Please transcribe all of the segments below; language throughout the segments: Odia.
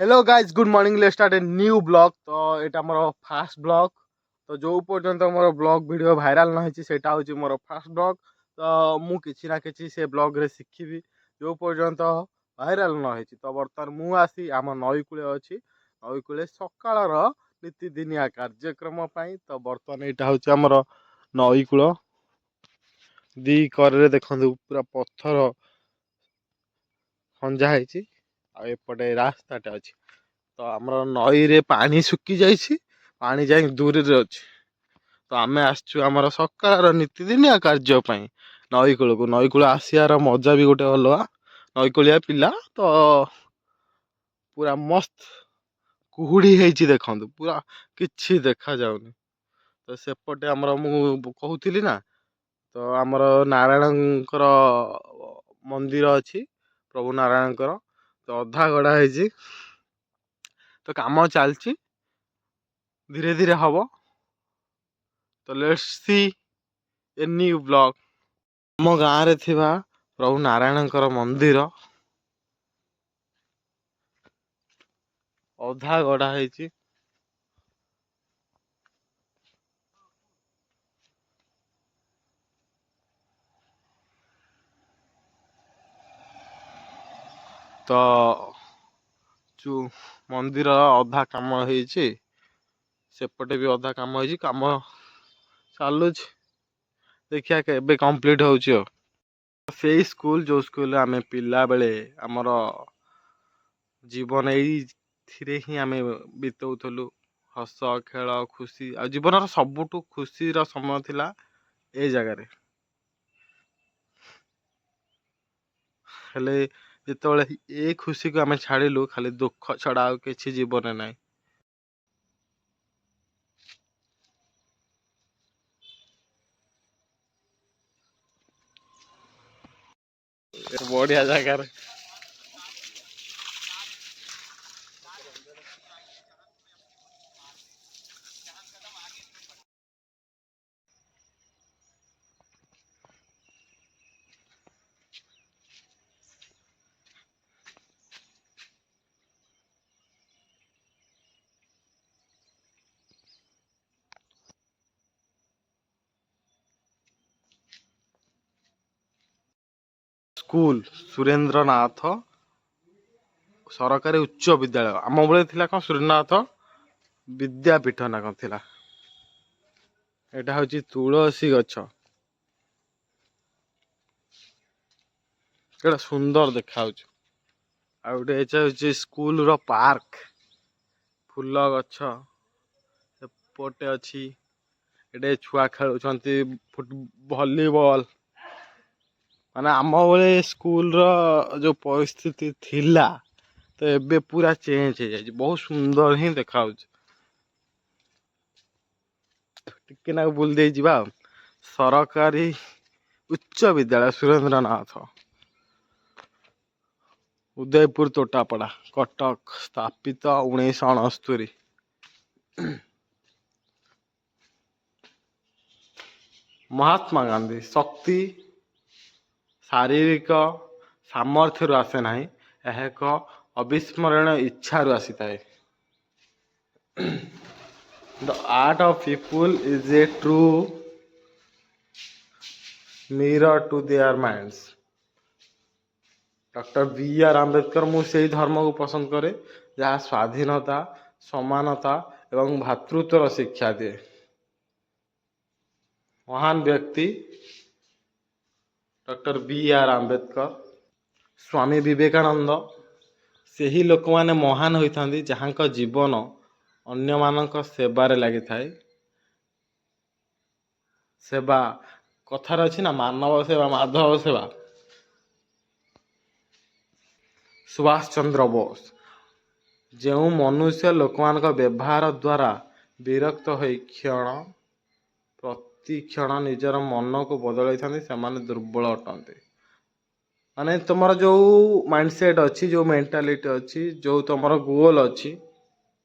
Hello guys, good morning. Let's start a new vlog. ତ ଏଇଟା ମୋର ଫାଷ୍ଟ ବ୍ଲଗ୍। ତ ଯେଉଁ ପର୍ଯ୍ୟନ୍ତ ମୋର ବ୍ଲଗ୍ ଭିଡ଼ିଓ ଭାଇରାଲ୍ ନ ହେଇଛି, ସେଇଟା ହେଉଛି ମୋର ଫାଷ୍ଟ ବ୍ଲଗ୍। ତ ମୁଁ କିଛି ନା କିଛି ସେ ବ୍ଲଗ୍ରେ ଶିଖିବି, ଯେଉଁ ପର୍ଯ୍ୟନ୍ତ ଭାଇରାଲ୍ ନ ହେଇଛି। ତ ବର୍ତ୍ତମାନ ମୁଁ ଆସି ଆମ ନଈକୂଳେ ଅଛି, ନଈକୂଳେ ସକାଳର ନୀତିଦିନିଆ କାର୍ଯ୍ୟକ୍ରମ ପାଇଁ। ତ ବର୍ତ୍ତମାନ ଏଇଟା ହେଉଛି ଆମର ନଈକୂଳ। ଦି କରରେ ଦେଖନ୍ତୁ, ପୁରା ପଥର ଖଞ୍ଜା ହେଇଛି ଆଉ ଏପଟେ ରାସ୍ତାଟା ଅଛି। ତ ଆମର ନଈରେ ପାଣି ଶୁଖି ଯାଇଛି, ପାଣି ଯାଇ ଦୂରରେ ଅଛି। ତ ଆମେ ଆସିଛୁ ଆମର ସକାଳର ନୀତିଦିନିଆ କାର୍ଯ୍ୟ ପାଇଁ ନଈକୂଳକୁ। ନଈକୂଳ ଆସିବାର ମଜା ବି ଗୋଟେ ଅଲଗା। ନଈକୂଳିଆ ପିଲା ତ। ପୁରା ମସ୍ତ କୁହୁଡ଼ି ହେଇଛି ଦେଖନ୍ତୁ, ପୁରା କିଛି ଦେଖାଯାଉନି। ତ ସେପଟେ ଆମର ମୁଁ କହୁଥିଲି ନା, ତ ଆମର ନାରାୟଣଙ୍କର ମନ୍ଦିର ଅଛି, ପ୍ରଭୁ ନାରାୟଣଙ୍କର। ତ ଅଧା ଗଢ଼ା ହେଇଛି, ତ କାମ ଚାଲିଛି, ଧୀରେ ଧୀରେ ହବ। ତ let's see a new vlog. ଆମ ଗାଁରେ ଥିବା ପ୍ରଭୁ ନାରାୟଣଙ୍କର ମନ୍ଦିର ଅଧା ଗଢ଼ା ହେଇଛି। ତ ଯୋଉ ମନ୍ଦିର ଅଧା କାମ ହେଇଛି, ସେପଟେ ବି ଅଧା କାମ ହେଇଛି, କାମ ଚାଲୁଛି। ଦେଖିବା କେବେ କମ୍ପ୍ଲିଟ୍ ହେଉଛି। ଆଉ ସେଇ ସ୍କୁଲ, ଯେଉଁ ସ୍କୁଲରେ ଆମେ ପିଲାବେଳେ ଆମର ଜୀବନ ଏଇଥିରେ ହିଁ ଆମେ ବିତଉଥିଲୁ, ହସ ଖେଳ ଖୁସି, ଆଉ ଜୀବନର ସବୁଠୁ ଖୁସିର ସମୟ ଥିଲା ଏ ଜାଗାରେ। ହେଲେ ଯେତେବେଳେ ଏ ଖୁସିକୁ ଆମେ ଛାଡ଼ିଲୁ, ଖାଲି ଦୁଃଖ ଛଡ଼ା ଆଉ କିଛି ଜୀବନରେ ନାହିଁ। ବଢିଆ ଜାଗାରେ। ସ୍କୁଲ ସୁରେନ୍ଦ୍ରନାଥ ସରକାରୀ ଉଚ୍ଚ ବିଦ୍ୟାଳୟ। ଆମ ବେଳେ ଥିଲା କ'ଣ ସୁରେନ୍ଦ୍ରନାଥ ବିଦ୍ୟାପୀଠ ନା କ'ଣ ଥିଲା। ଏଇଟା ହେଉଛି ତୁଳସୀ ଗଛ, କେଡ଼େ ସୁନ୍ଦର ଦେଖାଯାଉଛି। ଆଉ ଗୋଟେ ଏଇଟା ହେଉଛି ସ୍କୁଲର ପାର୍କ, ଫୁଲ ଗଛ ଏପଟେ ଅଛି। ଏଠି ଛୁଆ ଖେଳୁଛନ୍ତି ଭଲିବଲ। ମାନେ ଆମ ବେଳେ ସ୍କୁଲର ଯେଉଁ ପରିସ୍ଥିତି ଥିଲା, ତ ଏବେ ପୁରା ଚେଞ୍ଜ ହେଇଯାଇଛି। ବହୁତ ସୁନ୍ଦର ହିଁ ଦେଖାଯାଉଛି। ଟିକେ ନାକୁ ବୁଲି ଦେଇ ଯିବା ଆଉ। ସରକାରୀ ଉଚ୍ଚ ବିଦ୍ୟାଳୟ ସୁରେନ୍ଦ୍ରନାଥ, ଉଦୟପୁର, ତୋଟାପଡ଼ା, କଟକ, ସ୍ଥାପିତ 1969। ମହାତ୍ମା ଗାନ୍ଧୀ। ଶକ୍ତି ଶାରୀରିକ ସାମର୍ଥ୍ୟରୁ ଆସେ ନାହିଁ, ଏହା ଏକ ଅବିସ୍ମରଣୀୟ ଇଚ୍ଛାରୁ ଆସିଥାଏ। The art of people is a true mirror to their minds. Doctor ବି ଆର୍ ଆମ୍ବେଦକର। ମୁଁ ସେଇ ଧର୍ମକୁ ପସନ୍ଦ କରେ ଯାହା ସ୍ୱାଧୀନତା, ସମାନତା ଏବଂ ଭ୍ରାତୃତ୍ୱର ଶିକ୍ଷା ଦିଏ। ମହାନ ବ୍ୟକ୍ତି ଡକ୍ଟର ବି ଆର୍ ଆମ୍ବେଦକର। ସ୍ୱାମୀ ବିବେକାନନ୍ଦ। ସେହି ଲୋକମାନେ ମହାନ ହୋଇଥାନ୍ତି ଯାହାଙ୍କ ଜୀବନ ଅନ୍ୟମାନଙ୍କ ସେବାରେ ଲାଗିଥାଏ। ସେବା, କଥାରେ ଅଛି ନା, ମାନବ ସେବା ମାଧବ ସେବା। ସୁଭାଷ ଚନ୍ଦ୍ର ବୋଷ। ଯେଉଁ ମନୁଷ୍ୟ ଲୋକମାନଙ୍କ ବ୍ୟବହାର ଦ୍ୱାରା ବିରକ୍ତ ହୋଇ କ୍ଷଣ ପ୍ରତିକ୍ଷଣ ନିଜର ମନକୁ ବଦଳାଇଥାନ୍ତି, ସେମାନେ ଦୁର୍ବଳ ଅଟନ୍ତି। ମାନେ ତୁମର ଯେଉଁ ମାଇଣ୍ଡସେଟ୍ ଅଛି, ଯେଉଁ ମେଣ୍ଟାଲିଟି ଅଛି, ଯେଉଁ ତୁମର ଗୋଲ୍ ଅଛି,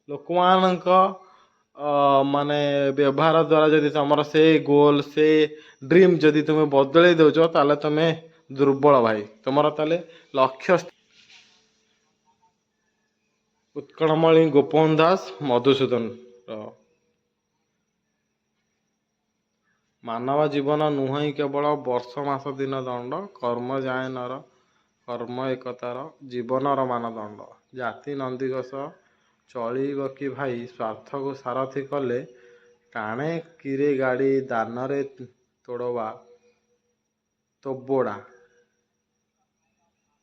ଲୋକମାନଙ୍କ ମାନେ ବ୍ୟବହାର ଦ୍ୱାରା ଯଦି ତୁମର ସେ ଗୋଲ୍, ସେ ଡ୍ରିମ୍ ଯଦି ତୁମେ ବଦଳେଇ ଦେଉଛ, ତାହେଲେ ତୁମେ ଦୁର୍ବଳ ଭାଇ। ତୁମର ତାହେଲେ ଲକ୍ଷ୍ୟ ଉତ୍କଳମଣି ଗୋପବନ୍ଧୁ ଦାସ, ମଧୁସୂଦନ। ମାନବ ଜୀବନ ନୁହଁଇ କେବଳ ବର୍ଷ ମାସ ଦିନ ଦଣ୍ଡ, କର୍ମ ଯାଏ ନର କର୍ମ ଏକତାର ଜୀବନର ମାନଦଣ୍ଡ। ଜାତି ନନ୍ଦିଘୋଷ ଚଳିବ କି ଭାଇ, ସ୍ୱାର୍ଥକୁ ସାରଥି କଲେ। ଟାଣେ କିରେ ଗାଡ଼ି ଦାନରେ ତୋଡ଼ବା ତୋବଡ଼ା,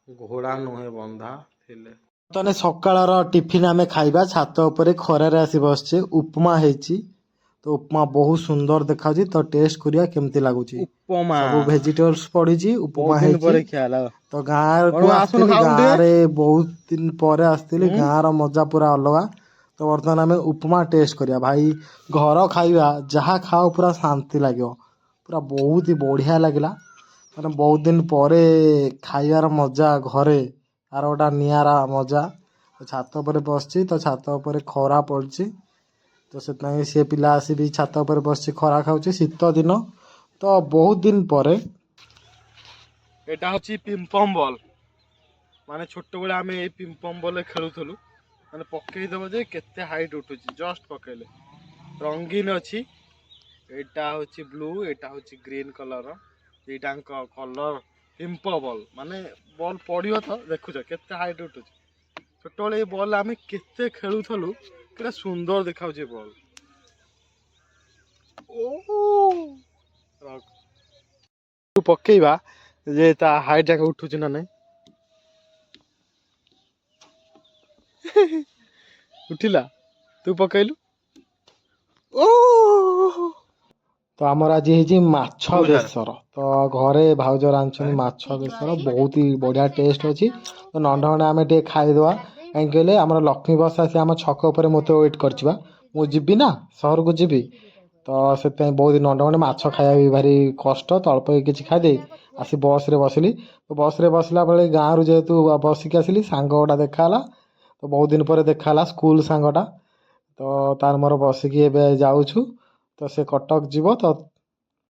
ଘୋଡ଼ା ନୁହେଁ ବନ୍ଧା ଥିଲେ। ବର୍ତ୍ତମାନ ସକାଳର ଟିଫିନ୍ ଆମେ ଖାଇବା। ଛାତ ଉପରେ ଖରାରେ ଆସି ବସିଛେ। ଉପମା ହେଇଛି ତ, ଉପମା ବହୁତ ସୁନ୍ଦର ଦେଖାଯାଉଛି। ତ ଟେଷ୍ଟ କରିବା କେମିତି ଲାଗୁଛି। ଉପମା। ସବୁ ଭେଜିଟେବଲ୍ସ ପଡିଛି, ଉପମା ବହୁତ ଦିନ ହେଇଛି। ପରେ ଖିଆ ହେଲା। ତ ଗାଁକୁ ବଡ ଆସୁନୁ, ଆସିଥିଲି ଖାଉନୁ ଟିକେ। ଗାଁରେ ବହୁତ ଦିନ ପରେ ଆସିଥିଲି। ଗାଁର ମଜା ପୁରା ଅଲଗା। ତ ବର୍ତ୍ତମାନ ଆମେ ଉପମା ଟେଷ୍ଟ କରିବା। ଭାଇ, ଘର ଖାଇବା ଯାହା ଖାଅ ପୁରା ଶାନ୍ତି ଲାଗିବ। ପୁରା ବହୁତ ହି ବଢ଼ିଆ ଲାଗିଲା। ମାନେ ବହୁତ ଦିନ ପରେ ଖାଇବାର ମଜା ଘରେ ତାର ଗୋଟା ନିଆରା ମଜା। ତ ଛାତ ଉପରେ ବସିଛି, ତ ଛାତ ଉପରେ ଖରା ପଡ଼ିଛି, ତ ସେଥିପାଇଁ ସେ ପିଲା ଆସି ବି ଛାତ ଉପରେ ବସିଛି, ଖରା ଖାଉଛି। ଶୀତ ଦିନ ତ, ବହୁତ ଦିନ ପରେ। ଏଇଟା ହଉଛି ପିମ୍ପମ୍ ବଲ୍। ମାନେ ଛୋଟବେଳେ ଆମେ ଏଇ ପିମ୍ପମ୍ ବଲ୍ ଖେଳୁଥିଲୁ। ମାନେ ପକେଇଦବ ଯେ କେତେ ହାଇଟ୍ ଉଠୁଛି, ଜଷ୍ଟ ପକେଇଲେ। ରଙ୍ଗୀନ ଅଛି। ଏଇଟା ହଉଛି ବ୍ଲୁ, ଏଇଟା ହଉଛି ଗ୍ରୀନ୍ କଲର, ଦିଟାଙ୍କ କଲର। ପିମ୍ପ ବଲ୍ ମାନେ ବଲ୍ ପଡ଼ିବ ତ ଦେଖୁଛ କେତେ ହାଇଟ୍ ଉଠୁଛି। ଛୋଟବେଳେ ଏଇ ବଲ୍ ଆମେ କେତେ ଖେଳୁଥିଲୁ। କେତେ ସୁନ୍ଦର ଦେଖାଯାଉଛି ଏ ବଲ୍। ଓ ରଖ। ପକେଇବା ଯେ ତା ହାଇଟ୍ ଯାକ ଉଠୁଛି ନା ନାଇଁ। ଉଠିଲା। ତୁ ପକେଇଲୁ। ଓ। ତ ଆମର ଆଜି ହେଇଛି ମାଛ କୋଉ ଜାଗା? ବେସର। ତ ଘରେ ଭାଉଜ ରାନ୍ଧିଛନ୍ତି ମାଛ ବେସର, ବହୁତ ହି ବଢ଼ିଆ ଟେଷ୍ଟ ଅଛି। ତ ନଣ୍ଡ ଆମେ ଟିକେ ଖାଇଦେବା। କାହିଁକି କହିଲେ ଆମର ଲକ୍ଷ୍ମୀ ବସ୍ ଆସି ଆମ ଛକ ଉପରେ ମୋତେ ୱେଟ୍ କରିଛି ବା। ମୁଁ ଯିବି ନା, ସହରକୁ ଯିବି। ତ ସେଥିପାଇଁ ବହୁତ ନଣ୍ଡ ମାଛ ଖାଇବା ବି ଭାରି କଷ୍ଟ। ତ ଅଳ୍ପ କିଛି ଖାଇଦେଇ ଆସି ବସ୍ରେ ବସିଲି। ତ ବସ୍ରେ ବସିଲା ବେଳେ ଗାଁରୁ ଯେହେତୁ ବସିକି ଆସିଲି, ସାଙ୍ଗ ଗୋଟା ଦେଖା ହେଲା। ତ ବହୁତ ଦିନ ପରେ ଦେଖା ହେଲା ସ୍କୁଲ ସାଙ୍ଗଟା। ତ ତାର ମୋର ବସିକି ଏବେ ଯାଉଛୁ। ତ ସେ କଟକ ଯିବ ତ।